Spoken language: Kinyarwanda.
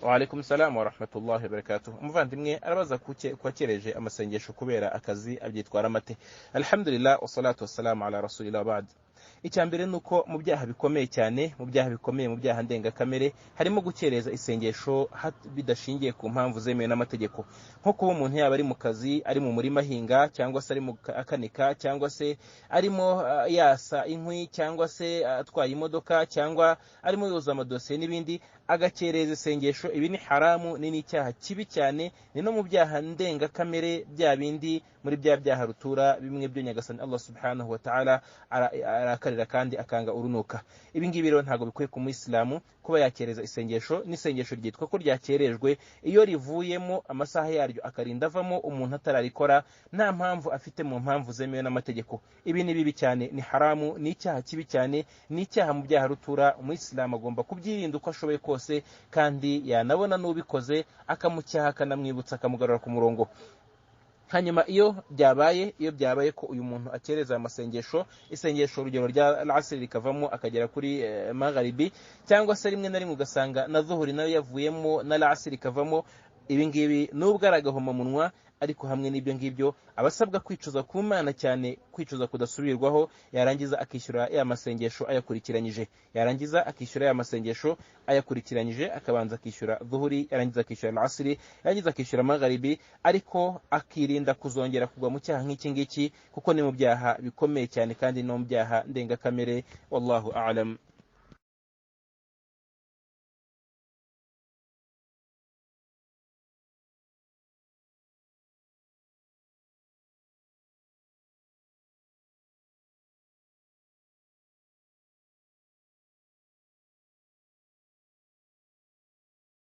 Waalaikum salam wa rahmatullahi wa barakatuh. Umuvandimwe arabaza kuke kwakereje amasengesho kubera akazi, abyitwara mate? Alhamdulillah, wassalatu wassalamu ala rasulillah, ba'd. Icya mbere ni uko mu byaha bikomeye cyane, mu byaha bikomeye, mu byaha ndengakamere, harimo gukereza isengesho bidashingiye ku mpamvu zemewe n'amategeko, nko kuba umuntu yaba ari mu kazi, ari mu murima ahinga, cyangwa se arimo akanika, cyangwa se arimo yasa inkwi, cyangwa se atwaye imodoka, cyangwa arimo yoza amadosiye n'ibindi, agakereza isengesho. Ibi ni haramu, ni n'icyaha kibi cyane, ni no mu byaha ndengakamere, bya bindi muri bya byaha rutura, bimwe byo Nyagasani Allah subhanahu wa ta'ala arakarira kandi akanga urunuka. Ibi ngibi rero ntabwo bikwiye ku muyisilamu kuba yakereza isengesho. N'isengesho ryitwa ko ryakerejwe iyo rivuyemo amasaha yaryo akarinda avamo umuntu atararikora, nta mpamvu afite mu mpamvu zemewe n'amategeko. Ibi ni bibi cyane, ni haramu, ni icyaha kibi cyane, ni icyaha mu byaha rutura. Umuyisilamu agomba kubyirinda uko ashoboye kose, kandi yanabona n'ubikoze akamucyaha, akanamwibutsa, akamugarura ku murongo. Hanyuma iyo byabaye ko uyu muntu akereza amasengesho, isengesho urugero rya asiri rikavamo akagera kuri magharibi, cyangwa se rimwe na rimwe ugasanga na zuhuri nayo yavuyemo na asiri ikavamo, ibi ngibi nubwo ari agahomamunwa, ariko hamwe n'ibyo ngibyo aba asabwa kwicuza ku Mana cyane, kwicuza kudasubirwaho, yarangiza akishyura ya masengesho ayakurikiranyije, yarangiza akishyura ya masengesho ayakurikiranyije, akabanza akishyura dhuhuri, yarangiza akishyura asiri, yarangiza akishyura magharibi, ariko akirinda kuzongera kugwa mu cyaha nk'iki ngiki, kuko ni mu byaha bikomeye cyane kandi no mu byaha ndengakamere. Wallahu a'lam.